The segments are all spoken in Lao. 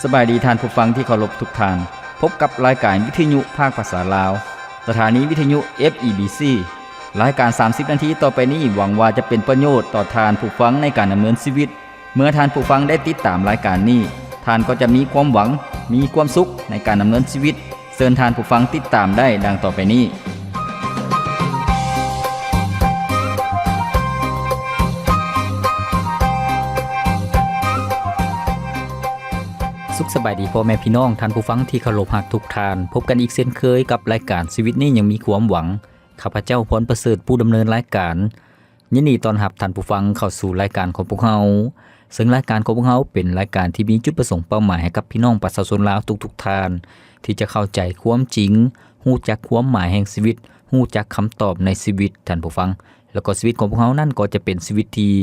ສະບາຍດີທ່ານຜູ້ຟັງທີ່ເຄົາລົບທຸກທ່ານ. ພົບກັບລາຍການວິທະຍຸພາກພາສາລາວ, ສະຖານີວິທະຍຸ ເອັຟ ອີ ບີ ຊີ. ລາຍການສາມສິບນາທີຕໍ່ໄປນີ້ ຫວັງວ່າຈະເປັນປະໂຫຍດຕໍ່ທ່ານຜູ້ຟັງໃນການດຳເນີນຊີວິດ. ເມື່ອທ່ານຜູ້ຟັງໄດ້ຕິດຕາມລາຍການນີ້, ທ່ານກໍຈະມີຄວາມຫວັງ, ມີຄວາມສຸກໃນການດຳເນີນຊີວິດ. ເຊີນທ່ານຜູ້ຟັງຕິດຕາມໄດ້ດັ່ງຕໍ່ໄປນີ້. ສຸກສະບາຍດີພໍ່ແມ່ພີ່ນ້ອງ, ທ່ານຜູ້ຟັງທີ່ເຄົາລົບຮັກທຸກທ່ານ. ພົບກັນອີກເຊັ່ນເຄີຍກັບລາຍການຊີວິດນີ້ຍັງມີຄວາມຫວັງ. ຂ້າພະເຈົ້າ ພອນປະເສີດ ຜູ້ດຳເນີນລາຍການ. ຍິນດີຕ້ອນຮັບທ່ານຜູ້ຟັງເຂົ້າສູ່ລາຍການຂອງພວກເຮົາ, ເຊິ່ງລາຍການຂອງພວກເຮົາເປັນລາຍການທີ່ມີຈຸດປະສົງເປົ້າໝາຍໃຫ້ກັບພີ່ນ້ອງປະຊາຊົນລາວທຸກໆທ່ານ ທີ່ຈະເຂົ້າໃຈຄວາມຈິງ, ຮູ້ຈັກຄວາມໝາຍແຫ່ງຊີວິດ, ຮູ້ຈັກຄຳຕອບໃນຊີວິດ, ທ່ານຜູ້ຟັງ. ແລ້ວກໍຊີວິດຂອງພວກເຮົານັ້ນກໍຈະເປັນຊີວິດທີ່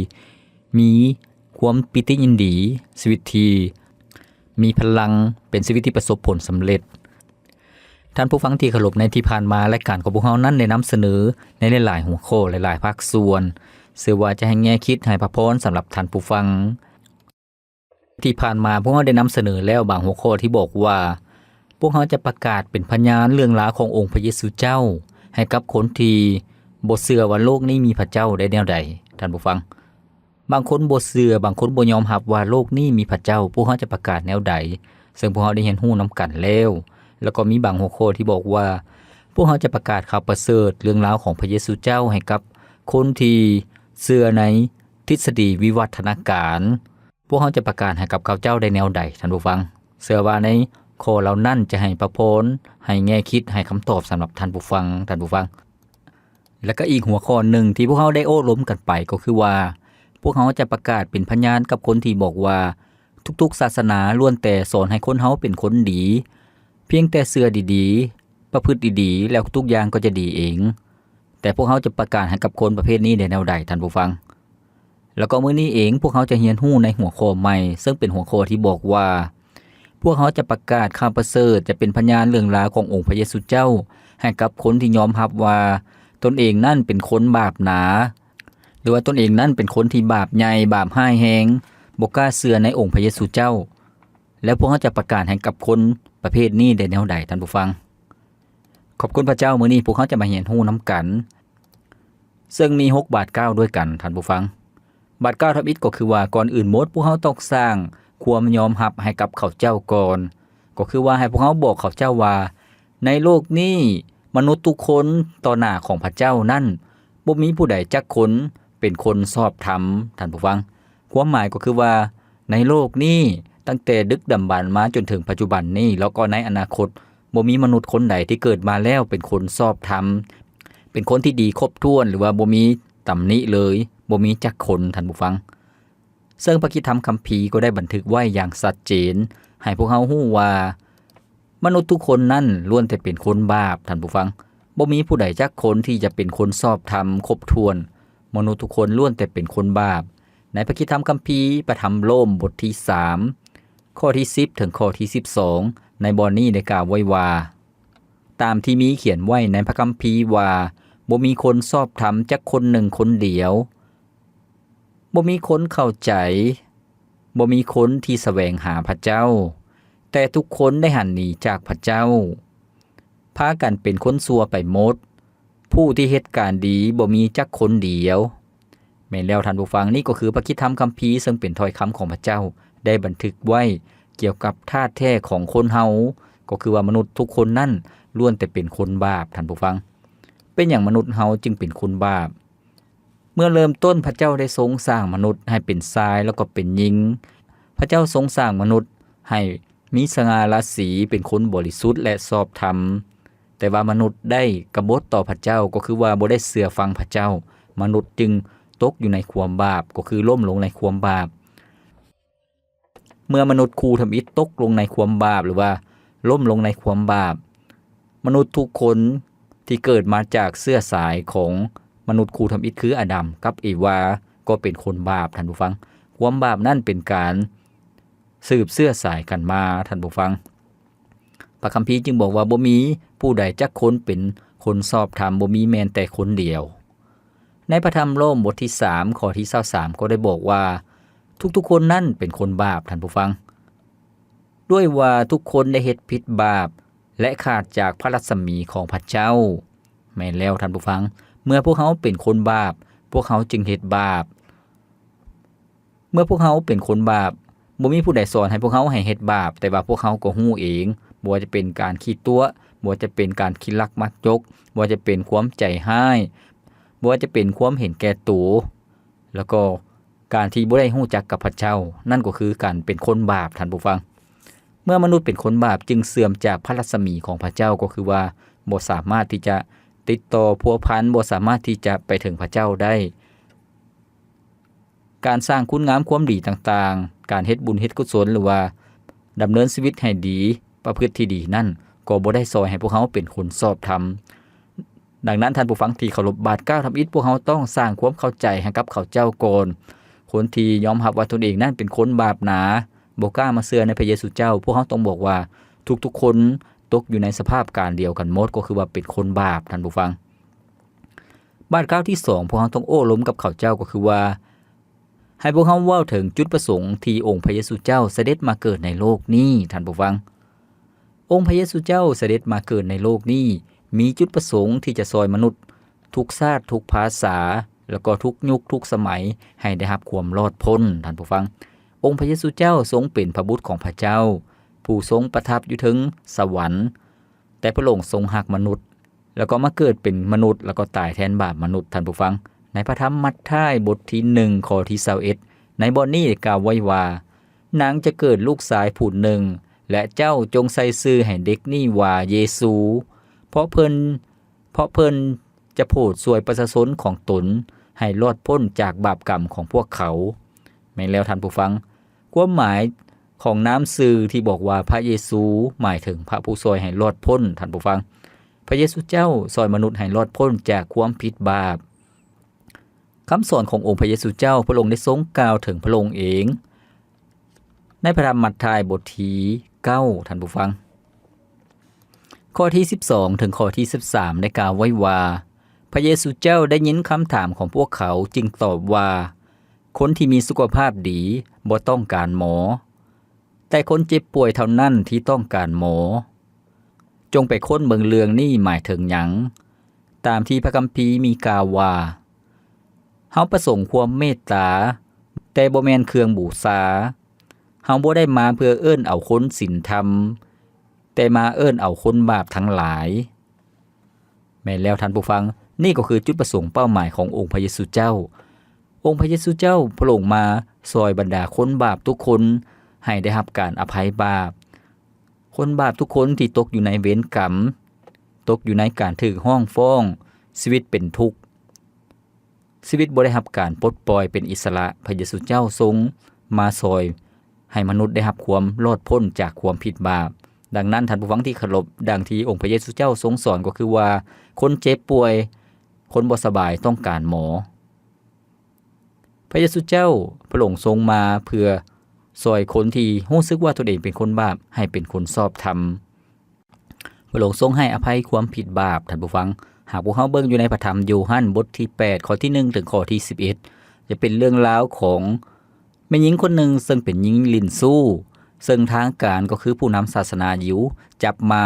ມີຄວາມປີຕິຍິນດີ, ຊີວິດທີ່ມີພະລັງ, ເປັນຊີວິດທີ່ປະສົບຜົນສຳເລັດ. ທ່ານຜູ້ຟັງທີ່ເຄົາລົບ, ໃນທີ່ຜ່ານມາ ລາຍການຂອງພວກເຮົານັ້ນໄດ້ນຳສະເໜີໃນຫຼາຍໆຫົວຂໍ້, ຫຼາຍໆພາກສ່ວນ. ເຊື່ອວ່າຈະໃຫ້ແງ່ຄິດ, ໃຫ້ພະພອນສຳລັບທ່ານຜູ້ຟັງ. ທີ່ຜ່ານມາພວກເຮົາໄດ້ນຳສະເໜີແລ້ວບາງຫົວຂໍ້ທີ່ບອກວ່າ ພວກເຮົາຈະປະກາດເປັນພະຍານເລື່ອງລາວຂອງອົງພະເຢຊູເຈົ້າ ໃຫ້ກັບຄົນທີ່ບໍ່ເຊື່ອວ່າໂລກນີ້ມີພະເຈົ້າໄດ້ແນວໃດ, ທ່ານຜູ້ຟັງ. ບາງຄົນບໍ່ເຊື່ອ, ບາງຄົນບໍ່ຍອມຮັບວ່າໂລກນີ້ມີພະເຈົ້າ, ພວກເຮົາຈະປະກາດແນວໃດ? ເຊິ່ງພວກເຮົາໄດ້ຮຽນຮູ້ນຳກັນແລ້ວ. ແລ້ວກໍມີບາງຫົວຂໍ້ທີ່ບອກວ່າ ພວກເຮົາຈະປະກາດຂ່າວປະເສີດເລື່ອງລາວຂອງພະເຢຊູເຈົ້າໃຫ້ກັບຄົນທີ່ເຊື່ອໃນທິດສະດີວິວັດທະນາການ. ພວກເຮົາຈະປະກາດໃຫ້ກັບເຂົາເຈົ້າໄດ້ແນວໃດ, ທ່ານຜູ້ຟັງ? ເຊື່ອວ່າໃນຂໍ້ເຫຼົ່ານັ້ນຈະໃຫ້ພະພອນ, ໃຫ້ແງ່ຄິດ, ໃຫ້ຄຳຕອບສຳລັບທ່ານຜູ້ຟັງ, ທ່ານຜູ້ຟັງ. ແລະກໍອີກຫົວຂໍ້ໜຶ່ງທີ່ພວກເຮົາໄດ້ໂອ້ລົມກັນໄປກໍຄືວ່າ ພວກເຮົາຈະປະກາດເປັນພະຍານກັບຄົນທີ່ບອກວ່າ ທຸກໆສາສະໜາລ້ວນແຕ່ສອນໃຫ້ຄົນເຮົາເປັນຄົນດີ, ພຽງແຕ່ເຊື່ອດີໆ, ປະພຶດດີໆ ແລ້ວທຸກຢ່າງກໍຈະດີເອງ. ແຕ່ພວກເຮົາຈະປະກາດໃຫ້ກັບຄົນປະເພດນີ້ໄດ້ແນວໃດ, ທ່ານຜູ້ຟັງ? ແລ້ວກໍມື້ນີ້ເອງ ພວກເຮົາຈະຮຽນຮູ້ໃນຫົວຂໍ້ໃໝ່, ເຊິ່ງເປັນຫົວຂໍ້ທີ່ບອກວ່າ ພວກເຮົາຈະປະກາດຂ່າວປະເສີດ, ຈະເປັນພະຍານເລື່ອງລາວຂອງອົງພະເຢຊູເຈົ້າ ໃຫ້ກັບຄົນທີ່ຍອມຮັບວ່າຕົນເອງນັ້ນເປັນຄົນບາບໜາ, ຫຼືວ່າຕົນເອງນັ້ນເປັນຄົນທີ່ບາບໃຫຍ່, ບາບຮ້າຍແຮງ, ບໍ່ກ້າເຊື່ອໃນອົງພະເຢຊູເຈົ້າ. ແລ້ວພວກເຮົາຈະປະກາດໃຫ້ກັບຄົນປະເພດນີ້ໄດ້ແນວໃດ, ທ່ານຜູ້ຟັງ? ຂອບຄຸນພະເຈົ້າ, ມື້ນີ້ພວກເຮົາຈະມາຮຽນຮູ້ນຳກັນ. ເຊິ່ງມີຫົກບາດກ້າວດ້ວຍກັນ, ທ່ານຜູ້ຟັງ. ບາດກ້າວທຳອິດກໍຄືວ່າ ກ່ອນອື່ນໝົດ ພວກເຮົາຕ້ອງສ້າງຄວາມຍອມຮັບໃຫ້ກັບເຂົາເຈົ້າກ່ອນ, ກໍຄືວ່າໃຫ້ພວກເຮົາບອກເຂົາເຈົ້າວ່າ ໃນໂລກນີ້ ມະນຸດທຸກຄົນຕໍ່ໜ້າຂອງພະເຈົ້ານັ້ນ ບໍ່ມີຜູ້ໃດຈັກຄົນເປັນຄົນຊອບທຳ, ທ່ານຜູ້ຟັງ. ຄວາມໝາຍກໍຄືວ່າ ໃນໂລກນີ້ ຕັ້ງແຕ່ດຶກດຳບັນມາຈົນເຖິງປັດຈຸບັນນີ້ ແລ້ວກໍໃນອະນາຄົດ ບໍ່ມີມະນຸດຄົນໃດທີ່ເກີດມາແລ້ວເປັນຄົນຊອບທຳ, ເປັນຄົນທີ່ດີຄົບຖ້ວນ ຫຼືວ່າບໍ່ມີຕຳໜິເລີຍ, ບໍ່ມີຈັກຄົນ, ທ່ານຜູ້ຟັງ. ເຊິ່ງພະຄຣິສຕະທຳຄຳພີກໍໄດ້ບັນທຶກໄວ້ຢ່າງຊັດເຈນ ໃຫ້ພວກເຮົາຮູ້ວ່າ ມະນຸດທຸກຄົນນັ້ນລ້ວນແຕ່ເປັນຄົນບາບ, ທ່ານຜູ້ຟັງ. ບໍ່ມີຜູ້ໃດຈັກຄົນທີ່ຈະເປັນຄົນຊອບທຳຄົບຖ້ວນ. ມະນຸດທຸກຄົນລ້ວນແຕ່ເປັນຄົນບາບ. ໃນພະຄຣິສຕະທຳຄຳພີ ພະທຳໂລມ ບົດທີສາມ ຂໍ້ທີສິບ ເຖິງຂໍ້ທີສິບສອງ ໃນບ່ອນນີ້ໄດ້ກ່າວໄວ້ວ່າ ຕາມທີ່ມີຂຽນໄວ້ໃນພະຄຳພີວ່າ ບໍ່ມີຄົນຊອບທຳຈັກຄົນໜຶ່ງຄົນດຽວ, ບໍ່ມີຄົນເຂົ້າໃຈ, ບໍ່ມີຄົນທີ່ສະແຫວງຫາພະເຈົ້າ, ແຕ່ທຸກຄົນໄດ້ຫັນໜີຈາກພະເຈົ້າ, ພາກັນເປັນຄົນຊົ່ວໄປໝົດ, ຜູ້ທີ່ເຮັດການດີບໍ່ມີຈັກຄົນດຽວ. ແມ່ນແລ້ວທ່ານຜູ້ຟັງ, ນີ້ກໍຄືພະຄຣິສຕະທຳຄຳພີ ເຊິ່ງເປັນຖ້ອຍຄຳຂອງພະເຈົ້າ ໄດ້ບັນທຶກໄວ້ກ່ຽວກັບທາດແທ້ຂອງຄົນເຮົາ, ກໍຄືວ່າມະນຸດທຸກຄົນນັ້ນລ້ວນແຕ່ເປັນຄົນບາບ, ທ່ານຜູ້ຟັງ. ເປັນຫຍັງມະນຸດເຮົາຈຶ່ງເປັນຄົນບາບ? ເມື່ອເລີ່ມຕົ້ນພະເຈົ້າໄດ້ຊົງສ້າງມະນຸດໃຫ້ເປັນຊາຍ ແລ້ວກໍເປັນຍິງ. ພະເຈົ້າຊົງສ້າງມະນຸດໃຫ້ມີສະຫງ່າລາສີ, ເປັນຄົນບໍລິສຸດ ແລະ ຊອບທຳ. ແຕ່ວ່າມະນຸດໄດ້ກະບົດຕໍ່ພະເຈົ້າ, ກໍຄືວ່າບໍ່ໄດ້ເຊື່ອຟັງພະເຈົ້າ. ມະນຸດຈຶ່ງຕົກຢູ່ໃນຄວາມບາບ, ກໍຄືລົ້ມລົງໃນຄວາມບາບ. ເມື່ອມະນຸດຄູ່ທຳອິດຕົກລົງໃນຄວາມບາບ ຫຼືວ່າລົ້ມລົງໃນຄວາມບາບ, ມະນຸດທຸກຄົນທີ່ເກີດມາຈາກເຊື້ອສາຍຂອງມະນຸດຄູ່ທຳອິດ ຄືອາດຳກັບເອວາ ກໍເປັນຄົນບາບ, ທ່ານຜູ້ຟັງ. ຄວາມບາບນັ້ນເປັນການສືບເຊື້ອສາຍກັນມາ, ທ່ານຜູ້ຟັງ. ພະຄຳພີຈຶ່ງບອກວ່າ ບໍ່ມີຜູ້ໃດຈັກຄົນເປັນຄົນຊອບທຳ, ບໍ່ມີແມ່ນແຕ່ຄົນດຽວ. ໃນພະທຳໂລມບົດທີສາມ ຂໍ້ທີຊາວສາມ ກໍໄດ້ບອກວ່າ ທຸກໆຄົນນັ້ນເປັນຄົນບາບ, ທ່ານຜູ້ຟັງ. ດ້ວຍວ່າທຸກຄົນໄດ້ເຮັດຜິດບາບ ແລະ ຂາດຈາກພະລັດສະໝີຂອງພະເຈົ້າ. ແມ່ນແລ້ວທ່ານຜູ້ຟັງ, ເມື່ອພວກເຮົາເປັນຄົນບາບ, ພວກເຮົາຈຶ່ງເຮັດບາບ. ເມື່ອພວກເຮົາເປັນຄົນບາບ, ບໍ່ມີຜູ້ໃດສອນໃຫ້ພວກເຮົາໃຫ້ເຮັດບາບ, ແຕ່ວ່າພວກເຮົາກໍຮູ້ເອງ, ບໍ່ວ່າຈະເປັນການຂີ້ຕົວະ, ບໍ່ວ່າຈະເປັນການຂີ້ລັກມັກຈົກ, ບໍ່ວ່າຈະເປັນຄວາມໃຈຮ້າຍ, ບໍ່ວ່າຈະເປັນຄວາມເຫັນແກ່ໂຕ, ແລ້ວກໍການທີ່ບໍ່ໄດ້ຮູ້ຈັກກັບພະເຈົ້າ, ນັ້ນກໍຄືການເປັນຄົນບາບ, ທ່ານຜູ້ຟັງ. ເມື່ອມະນຸດເປັນຄົນບາບ, ຈຶ່ງເສື່ອມຈາກພະລັດສະໝີຂອງພະເຈົ້າ, ກໍຄືວ່າບໍ່ສາມາດທີ່ຈະຕິດຕໍ່ພົວພັນ, ບໍ່ສາມາດທີ່ຈະໄປເຖິງພະເຈົ້າໄດ້. ການສ້າງຄຸນງາມຄວາມດີຕ່າງໆ, ການເຮັດບຸນເຮັດກຸສົນ ຫຼືວ່າດຳເນີນຊີວິດໃຫ້ດີ, ປະພຶດທີ່ດີນັ້ນ ກໍບໍ່ໄດ້ຊ່ອຍໃຫ້ພວກເຮົາເປັນຄົນຊອບທຳ. ດັ່ງນັ້ນ, ທ່ານຜູ້ຟັງທີ່ເຄົາລົບ, ບາດກ້າວທຳອິດ, ພວກເຮົາຕ້ອງສ້າງຄວາມເຂົ້າໃຈໃຫ້ກັບເຂົາເຈົ້າກ່ອນ. ຄົນທີ່ຍອມຮັບວ່າຕົນເອງນັ້ນເປັນຄົນບາບໜາ, ບໍ່ກ້າມາເຊື່ອໃນພະເຢຊູເຈົ້າ, ພວກເຮົາຕ້ອງບອກວ່າທຸກໆຄົນຕົກຢູ່ໃນສະພາບການດຽວກັນໝົດ, ກໍຄືວ່າເປັນຄົນບາບ, ທ່ານຜູ້ຟັງ. ບາດກ້າວທີສອງ, ພວກເຮົາຕ້ອງໂອ້ລົມກັບເຂົາເຈົ້າ, ກໍຄືວ່າ ໃຫ້ພວກເຮົາເວົ້າເຖິງຈຸດປະສົງທີ່ອົງພະເຢຊູເຈົ້າສະເດັດມາເກີດໃນໂລກນີ້, ທ່ານຜູ້ຟັງ. ອົງພະເຢຊູເຈົ້າສະເດັດມາເກີດໃນໂລກນີ້ ມີຈຸດປະສົງທີ່ຈະຊ່ອຍມະນຸດທຸກຊາດ, ທຸກພາສາ, ແລ້ວກໍທຸກຍຸກ, ທຸກສະໄໝ ໃຫ້ໄດ້ຮັບຄວາມລອດພົ້ນ, ທ່ານຜູ້ຟັງ. ອົງພະເຢຊູເຈົ້າຊົງເປັນພະບຸດຂອງພະເຈົ້າ, ຜູ້ຊົງປະທັບຢູ່ເທິງສະຫວັນ, ແຕ່ພະອົງຊົງຮັກມະນຸດ ແລ້ວກໍມາເກີດເປັນມະນຸດ ແລ້ວກໍຕາຍແທນບາບມະນຸດ, ທ່ານຜູ້ຟັງ. ໃນພະທຳມັດທາຍບົດທີໜຶ່ງ ຂໍ້ທີຊາວເອັດ ໃນບ່ອນນີ້ໄດ້ກ່າວໄວ້ວ່າ, ນາງຈະເກີດລູກຊາຍຜູ້ໜຶ່ງ ແລະ ເຈົ້າຈົ່ງໃສ່ຊື່ໃຫ້ເດັກນີ້ວ່າເຢຊູ, ເພາະເພິ່ນ, ເພາະເພິ່ນຈະໂຜດຊ່ວຍປະຊາຊົນຂອງຕົນໃຫ້ລອດພົ້ນຈາກບາບກຳຂອງພວກເຂົາ. ແມ່ນແລ້ວທ່ານຜູ້ຟັງ, ຄວາມໝາຍຂອງນາມຊື່ທີ່ບອກວ່າພະເຢຊູ ໝາຍເຖິງພະຜູ້ຊ່ອຍໃຫ້ລອດພົ້ນ, ທ່ານຜູ້ຟັງ. ພະເຢຊູເຈົ້າຊ່ອຍມະນຸດໃຫ້ລອດພົ້ນຈາກຄວາມຜິດບາບ. ຄຳສອນຂອງອົງພະເຢຊູເຈົ້າ, ພະອົງໄດ້ຊົງກ່າວເຖິງພະອົງເອງ ໃນພະທຳມັດທາຍບົດທີເກົ້າ, ທ່ານຜູ້ຟັງ. ຂໍ້ທີສິບສອງ ເຖິງຂໍ້ທີສິບສາມ ໄດ້ກ່າວໄວ້ວ່າ, ພະເຢຊູເຈົ້າໄດ້ຍິນຄຳຖາມຂອງພວກເຂົາ, ຈຶ່ງຕອບວ່າ, ຄົນທີ່ມີສຸຂະພາບດີບໍ່ຕ້ອງການໝໍ, ແຕ່ຄົນເຈັບປ່ວຍເທົ່ານັ້ນທີ່ຕ້ອງການໝໍ. ຈົ່ງໄປຄົ້ນເບິ່ງເລື່ອງນີ້ໝາຍເຖິງຫຍັງ, ຕາມທີ່ພະຄຳພີມີກ່າວວ່າ, ເຮົາປະສົງຄວາມເມດຕາ, ແຕ່ບໍ່ແມ່ນເຄື່ອງບູຊາ. ເຮົາບໍ່ໄດ້ມາເພື່ອເອີ້ນເອົາຄົນສິນທຳ, ແຕ່ມາເອີ້ນເອົາຄົນບາບທັງຫຼາຍ. ແມ່ນແລ້ວທ່ານຜູ້ຟັງ, ນີ້ກໍຄືຈຸດປະສົງເປົ້າໝາຍຂອງອົງພະເຢຊູເຈົ້າ. ອົງພະເຢຊູເຈົ້າພະອົງມາຊ່ອຍບັນດາຄົນບາບທຸກຄົນໃຫ້ໄດ້ຮັບການອະໄພບາບ. ຄົນບາບທຸກຄົນທີ່ຕົກຢູ່ໃນເວນກຳ, ຕົກຢູ່ໃນການຖືກຮ້ອງຟ້ອງ, ຊີວິດເປັນທຸກ, ຊີວິດບໍ່ໄດ້ຮັບການປົດປ່ອຍເປັນອິດສະຫຼະ, ພະເຢຊູເຈົ້າຊົງມາຊ່ອຍໃຫ້ມະນຸດໄດ້ຮັບຄວາມລອດພົ້ນຈາກຄວາມຜິດບາບ. ດັ່ງນັ້ນ, ທ່ານຜູ້ຟັງທີ່ເຄົາລົບ, ດັ່ງທີ່ອົງພະເຢຊູເຈົ້າຊົງສອນກໍຄືວ່າ, ຄົນເຈັບປ່ວຍ, ຄົນບໍ່ສະບາຍຕ້ອງການໝໍ. ພະເຢຊູເຈົ້າພະອົງຊົງມາເພື່ອຊ່ອຍຄົນທີ່ຮູ້ສຶກວ່າຕົນເອງເປັນຄົນບາບໃຫ້ເປັນຄົນຊອບທຳ. ພະອົງຊົງໃຫ້ອະໄພຄວາມຜິດບາບ, ທ່ານຜູ້ຟັງ. ຫາກພວກເຮົາເບິ່ງຢູ່ໃນພະທຳໂຍຮັນບົດທີແປດ ຂໍ້ທີໜຶ່ງ ເຖິງຂໍ້ທີສິບເອັດ ຈະເປັນເລື່ອງລາວຂອງ ແມ່ຍິງຄົນໜຶ່ງເຊິ່ງເປັນຍິງຫຼິ້ນຊູ້, ເຊິ່ງທາງການກໍຄືຜູ້ນຳສາສະໜາຢິວຈັບມາ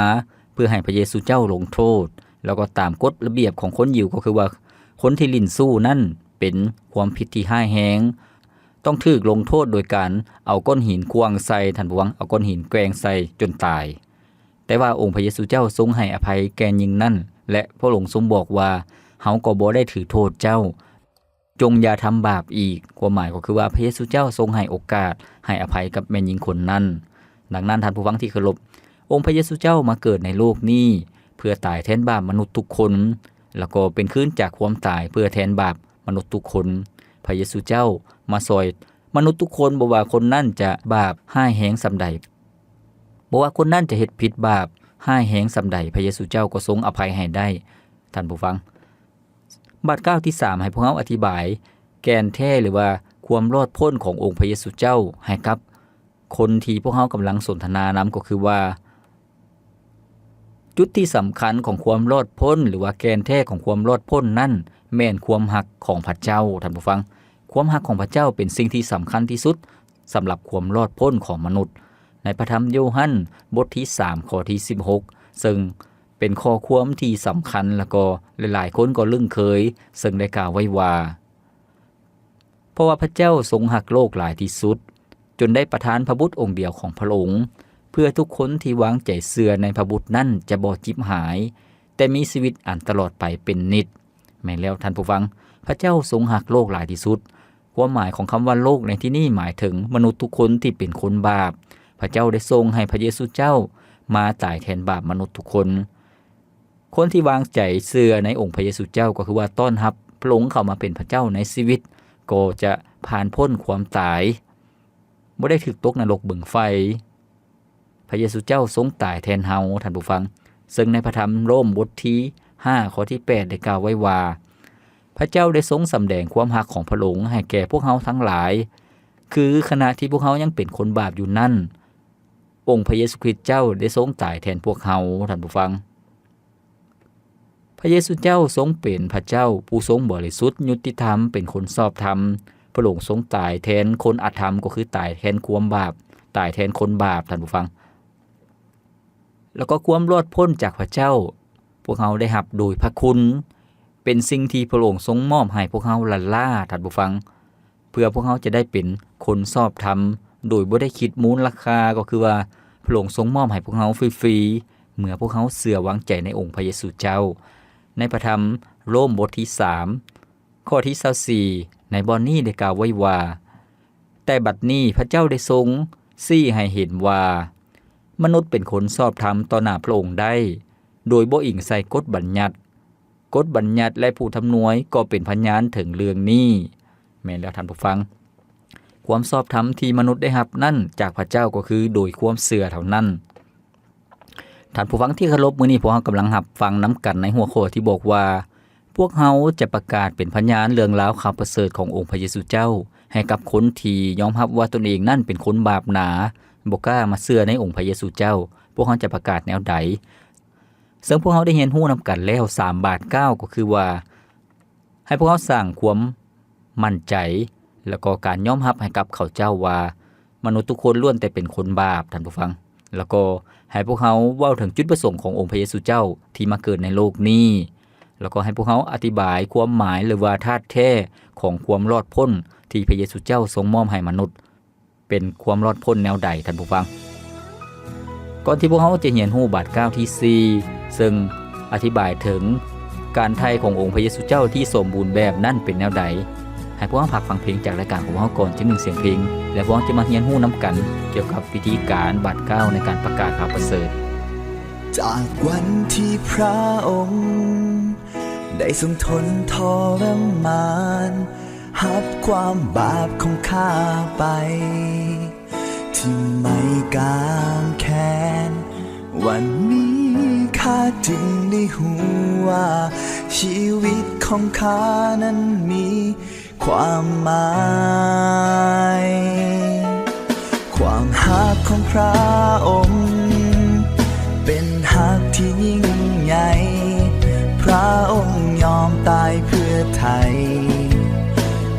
ເພື່ອໃຫ້ພະເຢຊູເຈົ້າລົງໂທດ, ແລ້ວກໍຕາມກົດລະບຽບຂອງຄົນຢິວ ກໍຄືວ່າຄົນທີ່ຫຼິ້ນຊູ້ນັ້ນເປັນຄວາມຜິດທີ່ຮ້າຍແຮງ, ຕ້ອງຖືກລົງໂທດໂດຍການເອົາກ້ອນຫີນຂວ້າງໃສ່, ທ່ານຜູ້ຟັງ, ເອົາກ້ອນຫີນແກວ່ງໃສ່ຈົນຕາຍ. ແຕ່ວ່າອົງພະເຢຊູເຈົ້າຊົງໃຫ້ອະໄພແກ່ຍິງນັ້ນ ແລະ ພະອົງຊົງບອກວ່າ, ເຮົາກໍບໍ່ໄດ້ຖືໂທດເຈົ້າ. ຈົ່ງຢ່າທຳບາບອີກ. ຄວາມໝາຍກໍຄືວ່າພະເຢຊູເຈົ້າຊົງໃຫ້ໂອກາດ, ໃຫ້ອະໄພກັບແມ່ຍິງຄົນນັ້ນ. ດັ່ງນັ້ນ, ທ່ານຜູ້ຟັງທີ່ເຄົາລົບ, ອົງພະເຢຊູເຈົ້າມາເກີດໃນໂລກນີ້ເພື່ອຕາຍແທນບາບມະນຸດທຸກຄົນ, ແລ້ວກໍເປັນຄືນຈາກຄວາມຕາຍເພື່ອແທນບາບມະນຸດທຸກຄົນ. ພະເຢຊູເຈົ້າມາຊ່ອຍມະນຸດທຸກຄົນ, ບໍ່ວ່າຄົນນັ້ນຈະບາບຮ້າຍແຮງສ່ຳໃດ, ບໍ່ວ່າຄົນນັ້ນຈະເຮັດຜິດບາບຮ້າຍແຮງສ່ຳໃດ, ພະເຢຊູເຈົ້າກໍຊົງອະໄພໃຫ້ໄດ້. ທ່ານຜູ້ຟັງ, ບາດກ້າວທີສາມ ໃຫ້ພວກເຮົາອະທິບາຍແກ່ນແທ້ຫຼືວ່າຄວາມລອດພົ້ນຂອງອົງພະເຢຊູເຈົ້າໃຫ້ກັບຄົນທີ່ພວກເຮົາກຳລັງສົນທະນານຳ ກໍຄືວ່າ ຈຸດທີ່ສຳຄັນຂອງຄວາມລອດພົ້ນ ຫຼືວ່າແກ່ນແທ້ຂອງຄວາມລອດພົ້ນນັ້ນ ແມ່ນຄວາມຮັກຂອງພະເຈົ້າ. ທ່ານຜູ້ຟັງ, ຄວາມຮັກຂອງພະເຈົ້າເປັນສິ່ງທີ່ສຳຄັນທີ່ສຸດສຳລັບຄວາມລອດພົ້ນຂອງມະນຸດ. ໃນພະທຳໂຢຮັນບົດທີສາມ ຂໍ້ທີສິບຫົກ ເຊິ່ງເປັນຂໍ້ຄວາມທີ່ສຳຄັນ ແລະກໍຫຼາຍໆຄົນກໍລຶ້ງເຄີຍ ເຊິ່ງໄດ້ກ່າວໄວ້ວ່າ ເພາະວ່າພະເຈົ້າຊົງຮັກໂລກຫຼາຍທີ່ສຸດ ຈົນໄດ້ປະທານພະບຸດອົງດຽວຂອງພະອົງ ເພື່ອທຸກຄົນທີ່ວາງໃຈເຊື່ອໃນພະບຸດນັ້ນຈະບໍ່ຈິບຫາຍ ແຕ່ມີຊີວິດອັນຕະຫຼອດໄປເປັນນິດ. ແມ່ນແລ້ວທ່ານຜູ້ຟັງ, ພະເຈົ້າຊົງຮັກໂລກຫຼາຍທີ່ສຸດ. ຄວາມໝາຍຂອງຄຳວ່າໂລກໃນທີ່ນີ້ໝາຍເຖິງມະນຸດທຸກຄົນທີ່ເປັນຄົນບາບ. ພະເຈົ້າໄດ້ສົ່ງໃຫ້ພະເຢຊູເຈົ້າມາຕາຍແທນບາບມະນຸດທຸກຄົນ. ຄົນທີ່ວາງໃຈເຊື່ອໃນອົງພະເຢຊູເຈົ້າ ກໍຄືວ່າຕ້ອນຮັບພະອົງເຂົ້າມາເປັນພະເຈົ້າໃນຊີວິດ ກໍຈະຜ່ານພົ້ນຄວາມຕາຍ, ບໍ່ໄດ້ຖືກຕົກນະລົກບຶງໄຟ. ພະເຢຊູເຈົ້າຊົງຕາຍແທນເຮົາ, ທ່ານຜູ້ຟັງ, ເຊິ່ງໃນພະທຳໂຣມບົດທີຫ້າ ຂໍ້ທີແປດ ໄດ້ກ່າວໄວ້ວ່າ ພະເຈົ້າໄດ້ຊົງສຳແດງຄວາມຮັກຂອງພະອົງໃຫ້ແກ່ພວກເຮົາທັງຫຼາຍ, ຄືຂະນະທີ່ພວກເຮົາຍັງເປັນຄົນບາບຢູ່ນັ້ນ, ອົງພະເຢຊູຄຣິດເຈົ້າໄດ້ຊົງຕາຍແທນພວກເຮົາ, ທ່ານຜູ້ຟັງ. ພະເຢຊູເຈົ້າຊົງເປັນພະເຈົ້າຜູ້ຊົງບໍລິສຸດ, ຍຸຕິທຳ, ເປັນຄົນຊອບທຳ. ພະອົງຊົງຕາຍແທນຄົນອະທຳ, ກໍຄືຕາຍແທນຄວາມບາບ, ຕາຍແທນຄົນບາບ, ທ່ານຜູ້ຟັງ. ແລ້ວກໍຄວາມລອດພົ້ນຈາກພະເຈົ້າ, ພວກເຮົາໄດ້ຮັບໂດຍພະຄຸນ, ເປັນສິ່ງທີ່ພະອົງຊົງມອບໃຫ້ພວກເຮົາລ້າໆ, ທ່ານຜູ້ຟັງ. ເພື່ອພວກເຮົາຈະໄດ້ເປັນຄົນຊອບທຳ ໂດຍບໍ່ໄດ້ຄິດມູນລາຄາ, ກໍຄືວ່າພະອົງຊົງມອບໃຫ້ພວກເຮົາຟຣີໆ ເມື່ອພວກເຮົາເຊື່ອວາງໃຈໃນອົງພະເຢຊູເຈົ້າ. ໃນພະທຳໂຣມບົດທີສາມ ຂໍ້ທີຊາວສີ່ ໃນບ່ອນນີ້ໄດ້ກ່າວໄວ້ວ່າ, ແຕ່ບັດນີ້ພະເຈົ້າໄດ້ຊົງຊີ້ໃຫ້ເຫັນວ່າ ມະນຸດເປັນຄົນຊອບທຳຕໍ່ໜ້າພະອົງໄດ້ ໂດຍບໍ່ອີງໃສ່ກົດບັນຍັດ. ກົດບັນຍັດ ແລະ ຜູ້ທຳນວຍກໍເປັນພະຍານເຖິງເລື່ອງນີ້. ແມ່ນແລ້ວທ່ານຜູ້ຟັງ, ຄວາມຊອບທຳທີ່ມະນຸດໄດ້ຮັບນັ້ນຈາກພະເຈົ້າກໍຄືໂດຍຄວາມເຊື່ອເທົ່ານັ້ນ. ທ່ານຜູ້ຟັງທີ່ເຄົາລົບ, ມື້ນີ້ພວກເຮົາກຳລັງຮັບຟັງນຳກັນໃນຫົວຂໍ້ທີ່ບອກວ່າ ພວກເຮົາຈະປະກາດເປັນພະຍານເລື່ອງລາວຂ່າວປະເສີດຂອງອົງພະເຢຊູເຈົ້າ ໃຫ້ກັບຄົນທີ່ຍອມຮັບວ່າຕົນເອງນັ້ນເປັນຄົນບາບໜາ, ບໍ່ກ້າມາເຊື່ອໃນອົງພະເຢຊູເຈົ້າ. ພວກເຮົາຈະປະກາດແນວໃດ? ເຊິ່ງພວກເຮົາໄດ້ຮຽນຮູ້ນຳກັນແລ້ວສາມບາດກ້າວ, ກໍຄືວ່າ ໃຫ້ພວກເຮົາສ້າງຄວາມໝັ້ນໃຈ ແລ້ວກໍການຍອມຮັບໃຫ້ກັບເຂົາເຈົ້າວ່າ ມະນຸດທຸກຄົນລ້ວນແຕ່ເປັນຄົນບາບ, ທ່ານຜູ້ຟັງ. ແລ້ວກໍໃຫ້ພວກເຮົາເວົ້າເຖິງຈຸດປະສົງຂອງອົງພະເຢຊູເຈົ້າທີ່ມາເກີດໃນໂລກນີ້, ແລ້ວກໍໃຫ້ພວກເຮົາອະທິບາຍຄວາມໝາຍ ຫຼືວ່າທາດແທ້ຂອງຄວາມລອດພົ້ນທີ່ພະເຢຊູເຈົ້າຊົງມອບໃຫ້ມະນຸດ ເປັນຄວາມລອດພົ້ນແນວໃດ, ທ່ານຜູ້ຟັງ? ກ່ອນທີ່ພວກເຮົາຈະຮຽນຮູ້ບາດກ້າວທີສີ່ ເຊິ່ງອະທິບາຍເຖິງການໄຖ່ຂອງອົງພະເຢຊູເຈົ້າທີ່ສົມບູນແບບນັ້ນເປັນແນວໃດ, ໃຫ້ພວກເຮົາພັກຟັງເພງຈາກລາຍການຂອງເຮົາກ່ອນຈັກໜຶ່ງສຽງເພງ, ແລ້ວພວກເຮົາຈະມາຮຽນຮູ້ນຳກັນກ່ຽວກັບວິທີການບາດກ້າວໃນການປະກາດຂ່າວປະເສີດ. ຈາກວັນທີ່ພຣະອົງໄດ້ຊົງທົນທໍລະມານ ຮັບຄວາມບາບຂອງຂ້າໄປ ທີ່ໄມ້ກາງແຂນ. ວັນນີ້ຂ້າຈຶ່ງໄດ້ຮູ້ວ່າ ຊີວິດຂອງຂ້ານັ້ນມີຄວາມໝາຍ. ຄວາມຮັກຂອງພຣະອົງເປັນຮັກທີ່ຍິ່ງໃຫຍ່, ພຣະອົງຍອມຕາຍເພື່ອໄຖ່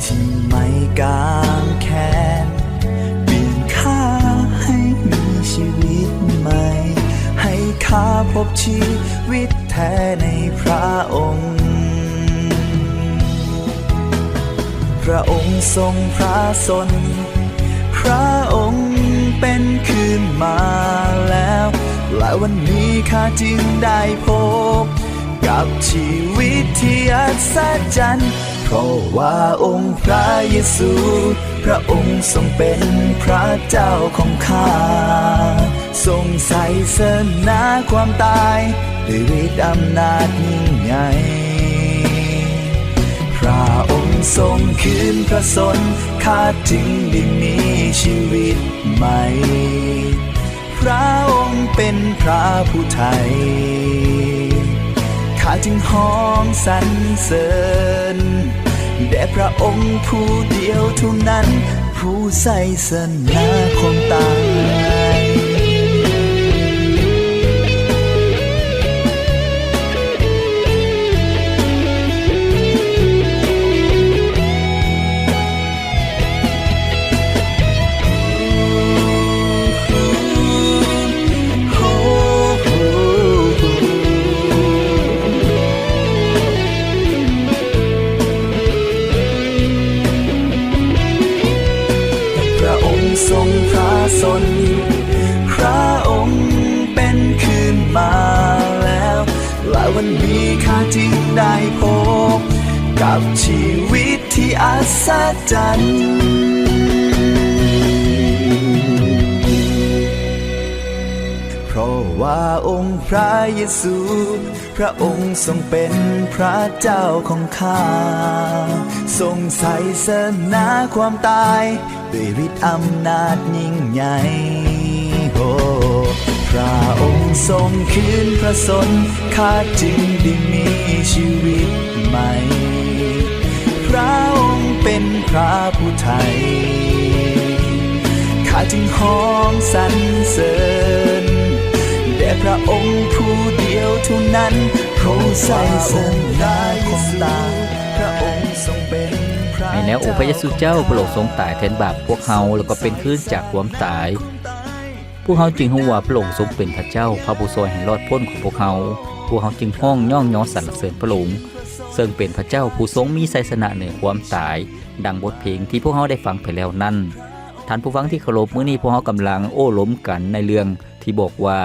ທີ່ໄມ້ກາງແຂນ, ປ່ຽນຂ້າໃຫ້ມີຊີວິດໃໝ່, ໃຫ້ຂ້າພົບຊີວິດແທ້ໃນພຣະອົງ. ພຣະອົງຊົງພຣະຊົນ, ພຣະອົງເປັນຄືນມາແລ້ວ, ແລະ ວັນນີ້ຂ້າຈຶ່ງໄດ້ພົບກັບຊີວິດທີ່ອັດສະຈັນ, ເພາະວ່າອົງພຣະເຢຊູ ພຣະອົງຊົງເປັນພຣະເຈົ້າຂອງຂ້າ, ຊົງໄຊຊະນະຄວາມຕາຍ ດ້ວຍລິດອຳນາດຍິ່ງໃຫຍ່. ພຣະອົງຊົງຄືນພຣະຊົນ, ຂ້າຈຶ່ງໄດ້ມີຊີວິດໃໝ່. ພຣະອົງເປັນພຣະຜູ້ໄຖ່, ຂ້າຈຶ່ງຮ້ອງສັນເສີນແດ່ພຣະອົງຜູ້ດຽວເທົ່ານັ້ນ, ຜູ້ໄຊຊະນະຄວາມຕາຍ. ສົນ ພະອົງເປັນຄືນມາແລ້ວ ແລະ ວັນນີ້ຂ້າຈຶ່ງໄດ້ພົບກັບຊີວິດທີ່ອັດສະຈັນ ເພາະວ່າອົງພະເຢຊູ ພະອົງຊົງເປັນພະເຈົ້າຂອງຂ້າ ຊົງໄຊຊະນາຄວາມຕາຍ ດ້ວຍລິດອຳນາດຍິ່ງໃຫຍ່ ໂອ້ ພະອົງຊົງຄືນພະຊົນ ຂ້າຈຶ່ງໄດ້ມີຊີວິດໃໝ່ ພະອົງເປັນພະຜູ້ໄຖ່ ຂ້າຈຶ່ງຮ້ອງສັນເສີນ ແດ່ພະອົງຜູ້ດຽວເທົ່ານັ້ນ ຜູ້ໄຊຊະນາຄວາມຕາຍ ພະອົງຊົງເປັນພະ ແມ່ນແລ້ວ ອົງພະເຢຊູເຈົ້າ ພະອົງຊົງຕາຍແທນບາບພວກເຮົາ ແລ້ວກໍເປັນຄືນຈາກຄວາມຕາຍ ພວກເຮົາຈຶ່ງຮູ້ວ່າພະອົງຊົງເປັນພະເຈົ້າ ພະຜູ້ຊ່ວຍໃຫ້ລອດພົ້ນຂອງພວກເຮົາ ພວກເຮົາຈຶ່ງຮ້ອງຍ້ອງຍໍສັນລະເສີນພະອົງ ເຊິ່ງເປັນພະເຈົ້າຜູ້ຊົງມີໄຊຊະນະເໜືອຄວາມຕາຍ ດັ່ງບົດເພງທີ່ພວກເຮົາໄດ້ຟັງໄປແລ້ວນັ້ນ. ທ່ານຜູ້ຟັງທີ່ເຄົາລົບ, ມື້ນີ້ພວກເຮົາກຳລັງໂອ້ລົມກັນໃນເລື່ອງທີ່ບອກວ່າ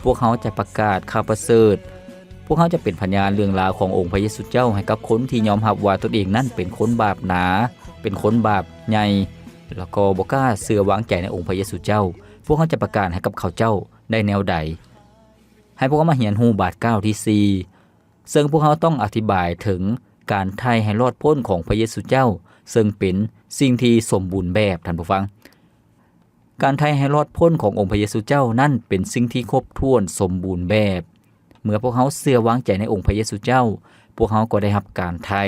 ພວກເຮົາຈະປະກາດຂ່າວປະເສີດ, ພວກເຮົາຈະເປັນພະຍານເລື່ອງລາວຂອງອົງພະເຢຊູເຈົ້າໃຫ້ກັບຄົນທີ່ຍອມຮັບວ່າຕົນເອງນັ້ນເປັນຄົນບາບໜາ, ເປັນຄົນບາບໃຫຍ່ ແລ້ວກໍບໍ່ກ້າເຊື່ອວາງໃຈໃນອົງພະເຢຊູເຈົ້າ. ພວກເຮົາຈະປະກາດໃຫ້ກັບເຂົາເຈົ້າໄດ້ແນວໃດ? ໃຫ້ພວກເຮົາມາຮຽນຮູ້ບາດກ້າວທີສີ່ ເຊິ່ງພວກເຮົາຕ້ອງອະທິບາຍເຖິງການໄຖ່ໃຫ້ລອດພົ້ນຂອງພະເຢຊູເຈົ້າ ເຊິ່ງເປັນສິ່ງທີ່ສົມບູນແບບ, ທ່ານຜູ້ຟັງ. ການໄຖ່ໃຫ້ລອດພົ້ນຂອງອົງພະເຢຊູເຈົ້ານັ້ນເປັນສິ່ງທີ່ຄົບຖ້ວນສົມບູນແບບ. ເມື່ອພວກເຮົາເຊື່ອວາງໃຈໃນອົງພະເຢຊູເຈົ້າ, ພວກເຮົາກໍໄດ້ຮັບການໄຖ່.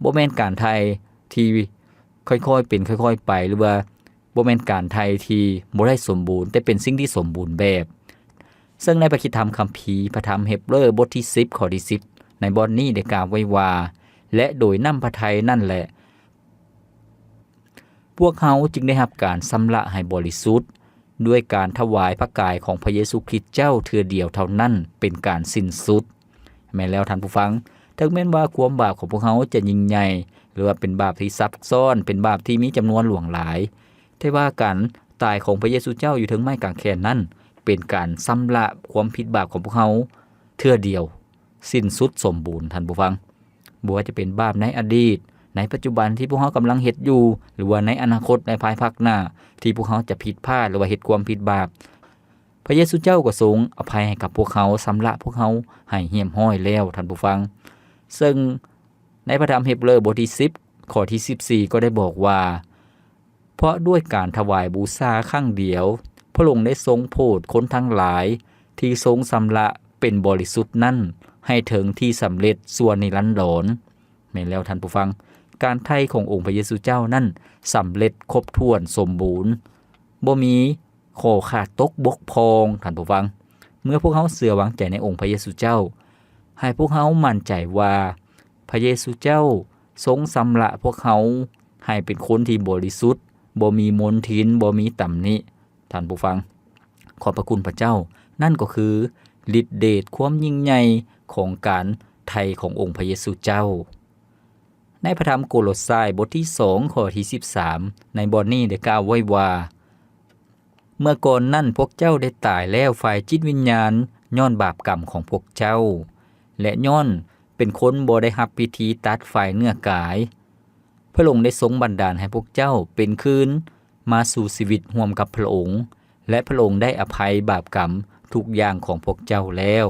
ບໍ່ແມ່ນການໄຖ່ທີ່ຄ່ອຍໆເປັນຄ່ອຍໆໄປ ຫຼືວ່າບໍ່ແມ່ນການໄຖ່ທີ່ບໍ່ໄດ້ສົມບູນ, ແຕ່ເປັນສິ່ງທີ່ສົມບູນແບບ. ເຊິ່ງໃນພະຄຣິສຕະທຳຄຳພີ ພະທຳເຮັບເຣີ ບົດທີສິບ ຂໍ້ທີສິບ ໃນບ່ອນນີ້ໄດ້ກ່າວໄວ້ວ່າ ແລະ ໂດຍນ້ຳພະໄຖ່ນັ້ນແຫຼະ ພວກເຮົາຈຶ່ງໄດ້ຮັບການຊຳລະໃຫ້ບໍລິສຸດ ດ້ວຍການຖວາຍພະກາຍຂອງພະເຢຊູຄຣິດເຈົ້າເທື່ອດຽວເທົ່ານັ້ນເປັນການສິ້ນສຸດ. ແມ່ນແລ້ວທ່ານຜູ້ຟັງ, ເຖິງແມ່ນວ່າຄວາມບາບຂອງພວກເຮົາຈະຍິ່ງໃຫຍ່ ຫຼືວ່າເປັນບາບທີ່ຊັບຊ້ອນ, ເປັນບາບທີ່ມີຈຳນວນຫຼວງຫຼາຍ, ແຕ່ວ່າການຕາຍຂອງພະເຢຊູເຈົ້າຢູ່ເທິງໄມ້ກາງແຂນນັ້ນ ເປັນການຊຳລະຄວາມຜິດບາບຂອງພວກເຮົາເທື່ອດຽວ ສິ້ນສຸດສົມບູນ, ທ່ານຜູ້ຟັງ. ບໍ່ວ່າຈະເປັນບາບໃນອະດີດ, ໃນປັດຈຸບັນທີ່ພວກເຮົາກຳລັງເຮັດຢູ່ ຫຼືວ່າໃນອະນາຄົດ, ໃນພາຍພາກໜ້າທີ່ພວກເຮົາຈະຜິດພາດ ຫຼືວ່າເຮັດຄວາມຜິດບາບ, ພະເຢຊູເຈົ້າກໍຊົງອະໄພໃຫ້ກັບພວກເຮົາ, ຊຳລະພວກເຮົາໃຫ້ຮຽບຮ້ອຍແລ້ວ, ທ່ານຜູ້ຟັງ. ເຊິ່ງໃນພະທຳເຮັບເຣີ ບົດທີສິບ ຂໍ້ທີສິບສີ່ ກໍໄດ້ບອກວ່າ ເພາະດ້ວຍການຖວາຍບູຊາຄັ້ງດຽວ, ພະອົງໄດ້ຊົງໂຜດຄົນທັງຫຼາຍທີ່ຊົງຊຳລະເປັນບໍລິສຸດນັ້ນ ໃຫ້ເຖິງທີ່ສຳເລັດຊົ່ວນິລັນດອນ. ແມ່ນແລ້ວທ່ານຜູ້ຟັງ, ການໄຖ່ຂອງອົງພະເຢຊູເຈົ້ານັ້ນສຳເລັດຄົບຖ້ວນສົມບູນ, ບໍ່ມີຂໍ້ຂາດຕົກບົກຜ່ອງ, ທ່ານຜູ້ຟັງ. ເມື່ອພວກເຮົາເຊື່ອວາງໃຈໃນອົງພະເຢຊູເຈົ້າ, ໃຫ້ພວກເຮົາໝັ້ນໃຈວ່າ ພະເຢຊູເຈົ້າຊົງຊຳລະພວກເຮົາໃຫ້ເປັນຄົນທີ່ບໍລິສຸດ, ບໍ່ມີມົນທິນ, ບໍ່ມີຕຳໜິ. ທ່ານຜູ້ຟັງ, ຂອບພະຄຸນພະເຈົ້າ, ນັ້ນກໍຄືລິດເດດຄວາມຍິ່ງໃຫຍ່ຂອງການໄຖ່ຂອງອົງພະເຢຊູເຈົ້າ. ໃນພະທຳໂກໂລຊາຍ ບົດທີສອງ ຂໍ້ທີສິບສາມ ໃນບ່ອນນີ້ໄດ້ກ່າວໄວ້ວ່າ ເມື່ອກ່ອນນັ້ນພວກເຈົ້າໄດ້ຕາຍແລ້ວຝ່າຍຈິດວິນຍານ ຍ້ອນບາບກຳຂອງພວກເຈົ້າ ແລະ ຍ້ອນເປັນຄົນບໍ່ໄດ້ຮັບພິທີຕັດຝ່າຍເນື້ອກາຍ. ພະອົງໄດ້ຊົງບັນດານໃຫ້ພວກເຈົ້າເປັນຄືນມາສູ່ຊີວິດຮ່ວມກັບພະອົງ ແລະ ພະອົງໄດ້ອະໄພບາບກຳທຸກຢ່າງຂອງພວກເຈົ້າແລ້ວ.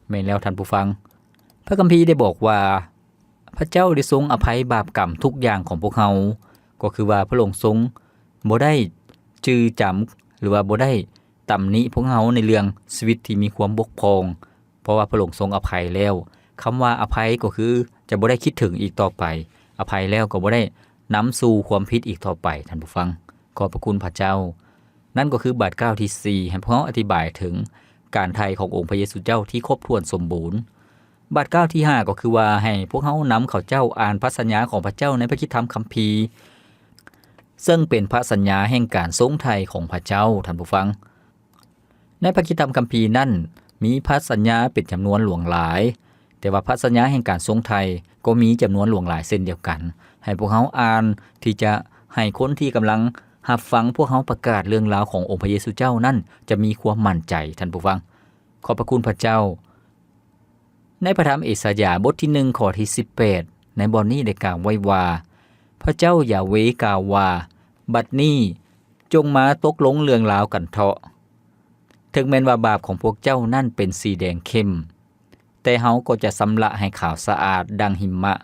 ແມ່ນແລ້ວທ່ານຜູ້ຟັງ, ພະຄຳພີໄດ້ບອກວ່າ ພະເຈົ້າໄດ້ຊົງອະໄພບາບກຳທຸກຢ່າງຂອງພວກເຮົາ, ກໍຄືວ່າພະອົງຊົງບໍ່ໄດ້ຈື່ຈຳ ຫຼືວ່າບໍ່ໄດ້ຕຳໜິພວກເຮົາໃນເລື່ອງຊີວິດທີ່ມີຄວາມບົກຜ່ອງ, ເພາະວ່າພະອົງຊົງອະໄພແລ້ວ. ຄຳວ່າອະໄພກໍຄືຈະບໍ່ໄດ້ຄິດເຖິງອີກຕໍ່ໄປ, ອະໄພແລ້ວກໍບໍ່ໄດ້ນຳສູ່ຄວາມຜິດອີກຕໍ່ໄປ, ທ່ານຜູ້ຟັງ. ຂອບພະຄຸນພະເຈົ້າ. ນັ້ນກໍຄືບາດກ້າວທີສີ່ ໃຫ້ພວກເຮົາອະທິບາຍເຖິງການໄຖ່ຂອງອົງພະເຢຊູເຈົ້າທີ່ຄົບຖ້ວນສົມບູນ. ບາດກ້າວທີຫ້າ ກໍຄືວ່າໃຫ້ພວກເຮົານຳເຂົາເຈົ້າອ່ານພະສັນຍາຂອງພະເຈົ້າໃນພະຄຣິສຕະທຳຄຳພີ, ເຊິ່ງເປັນພະສັນຍາແຫ່ງການຊົງໄຖ່ຂອງພະເຈົ້າ, ທ່ານຜູ້ຟັງ. ໃນພະຄຣິສຕະທຳຄຳພີນັ້ນ ມີພະສັນຍາເປັນຈຳນວນຫຼວງຫຼາຍ, ແຕ່ວ່າພະສັນຍາແຫ່ງການຊົງໄຖ່ກໍມີຈຳນວນຫຼວງຫຼາຍເຊັ່ນດຽວກັນ. ໃຫ້ພວກເຮົາອ່ານທີ່ຈະໃຫ້ຄົນທີ່ກຳລັງ ຮັບຟັງພວກເຮົາປະກາດເລື່ອງລາວຂອງອົງພະເຢຊູເຈົ້ານັ້ນ ຈະມີຄວາມໝັ້ນໃຈ, ທ່ານຜູ້ຟັງ. ຂອບພະຄຸນພະເຈົ້າ. ໃນພະທຳເອສາຍາບົດທີໜຶ່ງ ຂໍ້ທີສິບແປດ ໃນບ່ອນນີ້ໄດ້ກ່າວໄວ້ວ່າ, ພະເຈົ້າຢາເວກ່າວວ່າ, ບັດນີ້ຈົ່ງມາຕົກລົງເລື່ອງລາວກັນເທາະ. ເຖິງແມ່ນວ່າບາບຂອງພວກເຈົ້ານັ້ນເປັນສີແດງເຂັ້ມ, ແຕ່ເຮົາກໍຈະຊຳລະໃຫ້ຂາວສະອາດດັ່ງຫິມະ.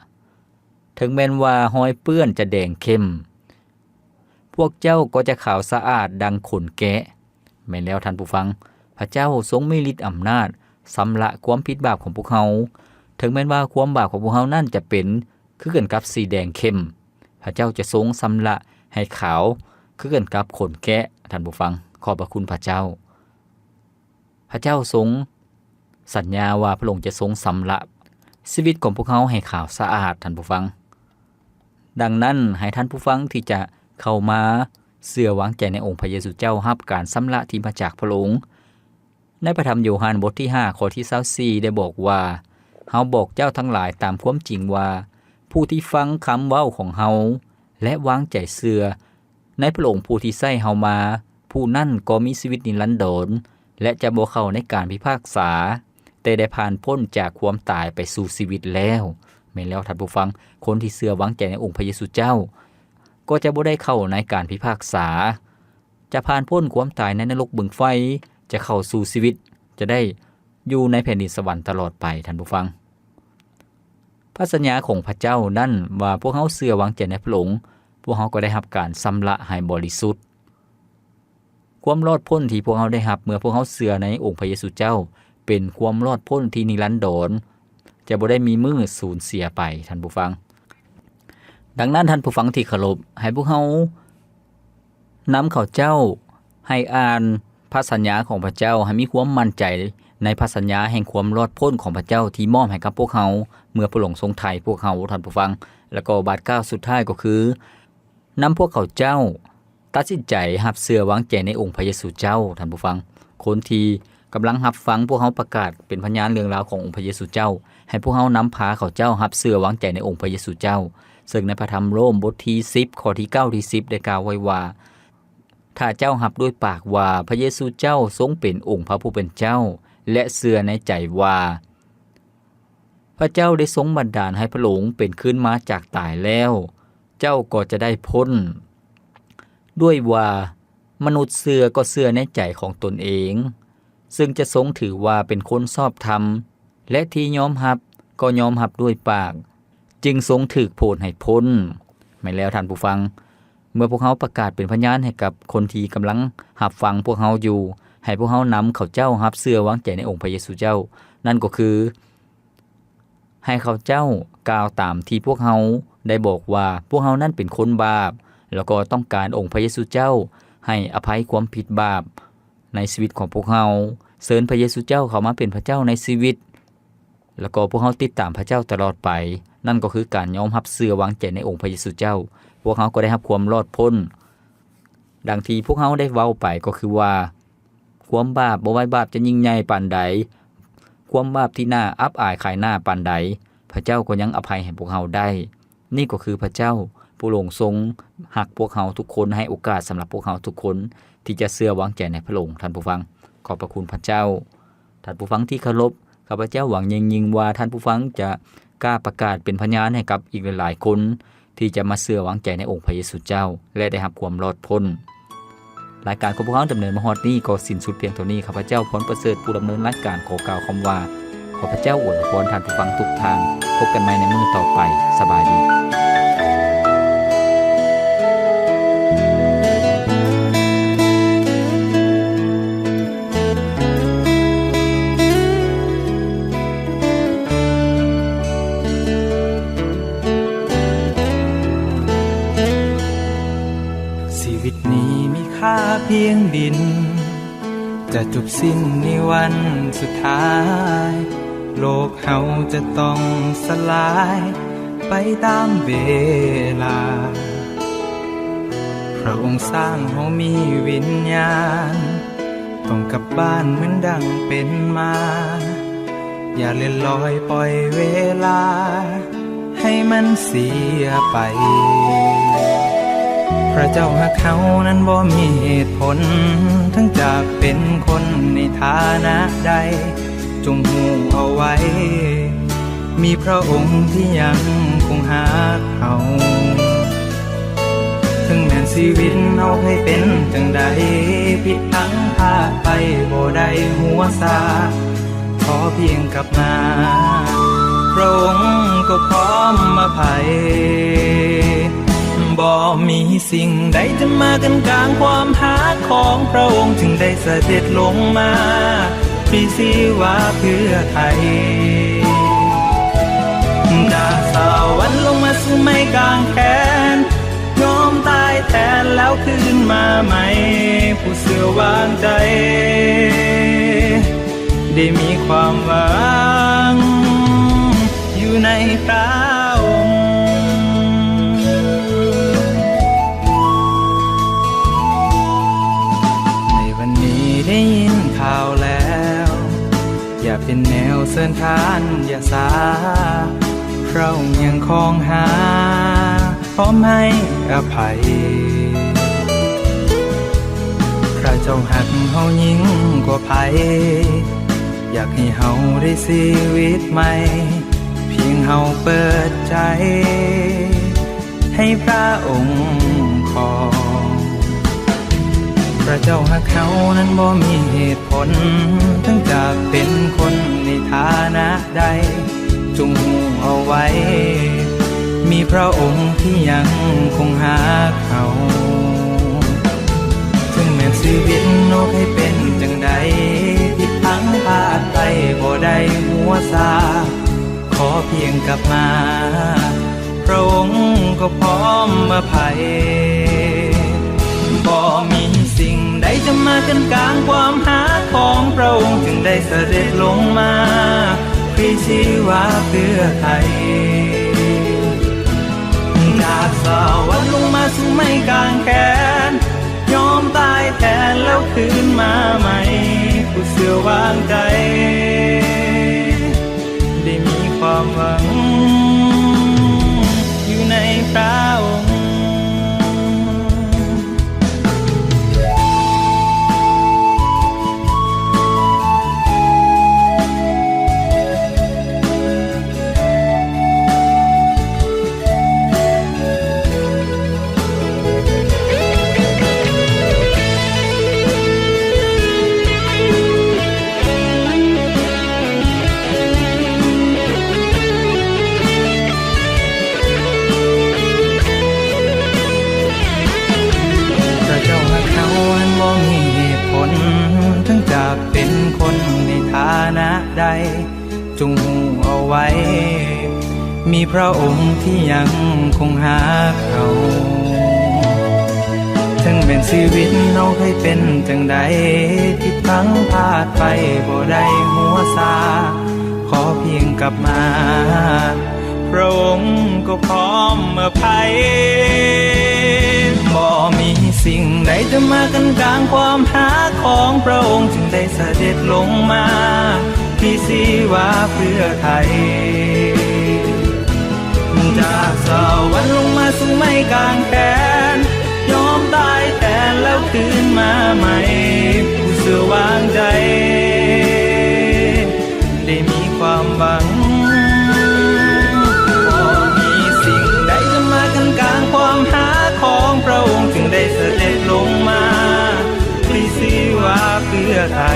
ເຖິງແມ່ນວ່າຮອຍເປື້ອນຈະແດງເຂັ້ມ, ພວກເຈົ້າກໍຈະຂາວສະອາດດັ່ງຂົນແກະ. ແມ່ນແລ້ວທ່ານຜູ້ຟັງ, ພະເຈົ້າຊົງມີລິດອຳນາດຊຳລະຄວາມຜິດບາບຂອງພວກເຮົາ. ເຖິງແມ່ນວ່າຄວາມບາບຂອງພວກເຮົານັ້ນຈະເປັນຄືກັນກັບສີແດງເຂັ້ມ, ພະເຈົ້າຈະຊົງຊຳລະໃຫ້ຂາວຄືກັນກັບຂົນແກະ, ທ່ານຜູ້ຟັງ. ຂອບພະຄຸນພະເຈົ້າ. ພະເຈົ້າຊົງສັນຍາວ່າພະອົງຈະຊົງຊຳລະຊີວິດຂອງພວກເຮົາໃຫ້ຂາວສະອາດ, ທ່ານຜູ້ຟັງ. ດັ່ງນັ້ນ, ໃຫ້ທ່ານຜູ້ຟັງທີ່ຈະເຂົ້າມາເຊື່ອວາງໃຈໃນອົງພະເຢຊູເຈົ້າ ຮັບການຊຳລະທີ່ມາຈາກພະອົງ. ໃນພະທຳໂຍຮັນບົດທີຫ້າ ຂໍ້ທີຊາວສີ່ ໄດ້ບອກວ່າ, ເຮົາບອກເຈົ້າທັງຫຼາຍຕາມຄວາມຈິງວ່າ, ຜູ້ທີ່ຟັງຄຳເວົ້າຂອງເຮົາ ແລະ ວາງໃຈເຊື່ອ ໃນພະອົງຜູ້ທີ່ໃຊ້ເຮົາມາ, ຜູ້ນັ້ນກໍມີຊີວິດນິລັນດອນ ແລະ ຈະບໍ່ເຂົ້າໃນການພິພາກສາ, ແຕ່ໄດ້ຜ່ານພົ້ນຈາກຄວາມຕາຍໄປສູ່ຊີວິດແລ້ວ. ແມ່ນແລ້ວທ່ານຜູ້ຟັງ, ຄົນທີ່ເຊື່ອວາງໃຈໃນອົງພະເຢຊູເຈົ້າ ກໍຈະບໍ່ໄດ້ເຂົ້າໃນການພິພາກສາ, ຈະຜ່ານພົ້ນຄວາມຕາຍໃນນະລົກບຶງໄຟ, ຈະເຂົ້າສູ່ຊີວິດ, ຈະໄດ້ຢູ່ໃນແຜ່ນດິນສະຫວັນຕະຫຼອດໄປ, ທ່ານຜູ້ຟັງ. ພະສັນຍາຂອງພະເຈົ້ານັ້ນວ່າ ພວກເຮົາເຊື່ອວາງໃຈໃນພະອົງ, ພວກເຮົາກໍໄດ້ຮັບການຊຳລະໃຫ້ບໍລິສຸດ. ຄວາມລອດພົ້ນທີ່ພວກເຮົາໄດ້ຮັບເມື່ອພວກເຮົາເຊື່ອໃນອົງພະເຢຊູເຈົ້າ ເປັນຄວາມລອດພົ້ນທີ່ນິລັນດອນ, ຈະບໍ່ໄດ້ມີມື້ສູນເສຍໄປ, ທ່ານຜູ້ຟັງ. ດັ່ງນັ້ນ, ທ່ານຜູ້ຟັງທີ່ເຄົາລົບ, ໃຫ້ພວກເຮົາ ນຳເຂົາເຈົ້າໃຫ້ອ່ານພະສັນຍາຂອງພະເຈົ້າ, ໃຫ້ມີຄວາມໝັ້ນໃຈໃນພະສັນຍາແຫ່ງຄວາມລອດພົ້ນຂອງພະເຈົ້າທີ່ມອບໃຫ້ກັບພວກເຮົາ ເມື່ອພະອົງຊົງໄຖ່ພວກເຮົາ, ທ່ານຜູ້ຟັງ. ແລ້ວກໍບາດກ້າວສຸດທ້າຍກໍຄື, ນຳພວກເຂົາເຈົ້າຕັດສິນໃຈຮັບເຊື່ອວາງໃຈໃນອົງພະເຢຊູເຈົ້າ, ທ່ານຜູ້ຟັງ. ຄົນທີ່ ກຳລັງຮັບຟັງພວກເຮົາປະກາດເປັນພະຍານເລື່ອງລາວຂອງອົງພະເຢຊູເຈົ້າ, ໃຫ້ພວກເຮົານຳພາເຂົາເຈົ້າຮັບເຊື່ອວາງໃຈໃນອົງພະເຢຊູເຈົ້າ. ເຊິ່ງໃນພະທຳໂຣມບົດທີສິບ ຂໍ້ທີເກົ້າ ທີສິບ ໄດ້ກ່າວໄວ້ວ່າ, ຖ້າເຈົ້າຮັບດ້ວຍປາກວ່າພະເຢຊູເຈົ້າຊົງເປັນອົງພະຜູ້ເປັນເຈົ້າ ແລະ ເຊື່ອໃນໃຈວ່າ ພະເຈົ້າໄດ້ຊົງບັນດານໃຫ້ພະອົງເປັນຄືນມາຈາກຕາຍແລ້ວ, ເຈົ້າກໍຈະໄດ້ພົ້ນ. ດ້ວຍວ່າມະນຸດເຊື່ອກໍເຊື່ອໃນໃຈຂອງຕົນເອງ, ເຊິ່ງຈະຊົງຖືວ່າເປັນຄົນຊອບທຳ, ແລະ ທີ່ຍອມຮັບກໍຍອມຮັບດ້ວຍປາກ, ຈຶ່ງຊົງຖືກໂຜດໃຫ້ພົ້ນ. ແມ່ນແລ້ວທ່ານຜູ້ຟັງ, ເມື່ອພວກເຮົາປະກາດເປັນພະຍານໃຫ້ກັບຄົນທີ່ກຳລັງຮັບຟັງພວກເຮົາຢູ່, ໃຫ້ພວກເຮົານຳເຂົາເຈົ້າຮັບເຊື່ອວາງໃຈໃນອົງພະເຢຊູເຈົ້າ, ນັ້ນກໍຄື ໃຫ້ເຂົາເຈົ້າກ່າວຕາມທີ່ພວກເຮົາໄດ້ບອກວ່າ ພວກເຮົານັ້ນເປັນຄົນບາບ, ແລ້ວກໍຕ້ອງການອົງພະເຢຊູເຈົ້າໃຫ້ອະໄພຄວາມຜິດບາບໃນຊີວິດຂອງພວກເຮົາ. ເຊີນພະເຢຊູເຈົ້າເຂົ້າມາເປັນພະເຈົ້າໃນຊີວິດ, ແລ້ວກໍພວກເຮົາຕິດຕາມພະເຈົ້າຕະຫຼອດໄປ, ນັ້ນກໍຄືການຍອມຮັບເຊື່ອວາງໃຈໃນອົງພະເຢຊູເຈົ້າ. ພວກເຮົາກໍໄດ້ຮັບຄວາມລອດພົ້ນ. ດັ່ງທີ່ພວກເຮົາໄດ້ເວົ້າໄປກໍຄືວ່າ ຄວາມບາບ ບໍ່ວ່າບາບຈະຍິ່ງໃຫຍ່ປານໃດ, ຄວາມບາບທີ່ໜ້າອັບອາຍຂາຍໜ້າປານໃດ, ພະເຈົ້າກໍຍັງອະໄພໃຫ້ພວກເຮົາໄດ້. ນີ້ກໍຄືພະເຈົ້າຜູ້ລົງຊົງຮັກພວກເຮົາທຸກຄົນ, ໃຫ້ໂອກາດສຳລັບພວກເຮົາທຸກຄົນທີ່ຈະເຊື່ອວາງໃຈໃນພະອົງ. ທ່ານຜູ້ຟັງ, ຂອບພະຄຸນພະເຈົ້າ. ທ່ານຜູ້ຟັງທີ່ເຄົາລົບ, ຂ້າພະເຈົ້າຫວັງຍິ່ງໆວ່າທ່ານຜູ້ຟັງຈະກ້າປະກາດເປັນພະຍານໃຫ້ກັບອີກຫຼາຍໆຄົນ ທີ່ຈະມາເຊື່ອວາງໃຈໃນອົງພະເຢຊູເຈົ້າ ແລະ ໄດ້ຮັບຄວາມລອດພົ້ນ. ລາຍການຂອງພວກເຮົາດຳເນີນມາຮອດນີ້ກໍສິ້ນສຸດພຽງເທົ່ານີ້. ຂ້າພະເຈົ້າ ພອນປະເສີດ ຜູ້ດຳເນີນລາຍການ ຂໍກ່າວຄຳວ່າ ຂໍພະເຈົ້າອວຍພອນທ່ານຜູ້ຟັງທຸກທ່ານ. ພົບກັນໃໝ່ໃນມື້ຕໍ່ໄປ. ສະບາຍດີ. ຊີວິດນີ້ມີຄ່າພຽງດິນ ຈະຈົບສິ້ນໃນວັນສຸດທ້າຍ. ໂລກເຮົາຈະຕ້ອງສະຫຼາຍໄປຕາມເວລາ. ພຣະອົງສ້າງເຮົາມີວິນຍານ ຕ້ອງກັບບ້ານເໝືອນດັ່ງເປັນມາ. ຢ່າເລນລອຍປ່ອຍເວລາໃຫ້ມັນເສຍໄປ. ພ ພະເຈົ້າຮັກເຮົານັ້ນບໍ່ມີເຫດຜົນ ເຖິງຈະເປັນຄົນໃນຖານະໃດ ຈົ່ງຮູ້ເອົາໄວ້ ມີພະອົງທີ່ຍັງຄົງຮັກເຮົາ. ເຖິງແມ່ນຊີວິດເຮົາໃຫ້ເປັນຈັ່ງໃດ ຜິດພລັ້ງພາດໄປບໍ່ໄດ້ຫົວຊາ ຂໍພຽງກັບມາ ພະອົງກໍພ້ອມອະໄພ. ບໍ່ມີສິ່ງໃດຈະມາກັ້ນກາງຄວາມຮັກຂອງພະອົງ ຈຶ່ງໄດ້ສະເດັດລົງມາ ພຣີຊີວາເພື່ອໄຖ່ ຈາກສະຫວັນລົງມາສູ່ໄມ້ກາງແຂນ ຍອມຕາຍແທນແລ້ວຄືນມາໃໝ່ ຜູ້ເຊື່ອວາງໃຈ ໄດ້ມີຄວາມຫວັງຢູ່ໃນພະອົງ. ໃນວັນນີ້ໄດ້ຍິນຂ່າວແລ້ວ ຢ່າເປັນແນວເຊີນທ່ານຢ່າຊາ ພະອົງຍັງຄອງຫາ ພ້ອມໃຫ້ອະໄພ. ພະເຈົ້າຮັກເຮົາຍິ່ງກວ່າໃຜ ຢາກໃຫ້ເຮົາໄດ້ຊີວິດໃໝ່ ພຽງເຮົາເປີດໃຈໃຫ້ພະອົງຄອງ. ພະເຈົ້າຮັກເຮົານັ້ນບໍ່ມີເຫດຜົນ ເຖິງຈະເປັນຄົນໃນຖານະໃດ ຈົ່ງຮູ້ເອົາໄວ້ ມີພະອົງທີ່ຍັງຄົງຮັກເຮົາ. ເຖິງແມ່ນຊີວິດເຮົາໃຫ້ເປັນຈັ່ງໃດ ຜິດພລັ້ງພາດໄປບໍ່ໄດ້ຫົວຊາ ຂໍພຽງກັບມາ ພະອົງກໍພ້ອມອະໄພ. ບໍ່ມີສິ່ງໃດຈະມາກັ້ນກາງຄວາມຮັກຂອງພະອົງ ຈຶ່ງໄດ້ສະເດັດລົງມາ ພຣີຊີວາເພື່ອໄຖ່ ຈາກສະຫວັນລົງມາສູ່ໄມ້ກາງແຂນ ຍອມຕາຍແທນແລ້ວຄືນມາໃໝ່ ຜູ້ເຊື່ອວາງໃຈ ໄດ້ມີຄວາມຫວັງຢູ່ໃນພະອົງ. ພະເຈົ້າຮັກເຮົາ ອັນບໍ່ມີເຫດຜົນ ເຖິງຈະເປັນຄົນໃນຖານະໃດ ຈົ່ງຮູ້ເອົາໄວ້ ມີພະອົງທີ່ຍັງຄົງຮັກເຮົາ. ເຖິງແມ່ນຊີວິດເຮົາໃຫ້ເປັນຈັ່ງໃດ ຜິດພລັ້ງພາດໄປບໍ່ໄດ້ຫົວຊາ ຂໍພຽງກັບມາ ພະອົງກໍພ້ອມອະໄພ. ບໍ່ມີສິ່ງໃດຈະມາກັ້ນກາງຄວາມຮັກຂອງພະອົງ ຈຶ່ງໄດ້ສະເດັດລົງມາ ພຣີຊີວາເພື່ອໄຖ່ ຈາກສະຫວັນລົງມາສູ່ໄມ້ກາງແຂນ ຍອມຕາຍແທນແລ້ວຄືນມາໃໝ່ ຜູ້ເຊື່ອວາງໃຈ ໄດ້ມີຄວາມຫວັງ. ບໍ່ມີສິ່ງໃດຈະມາກັ້ນກາງຄວາມຮັກຂອງພະອົງ ຈຶ່ງໄດ້ສະເດັດລົງມາ ພຣີຊີວາເພື່ອໄຖ່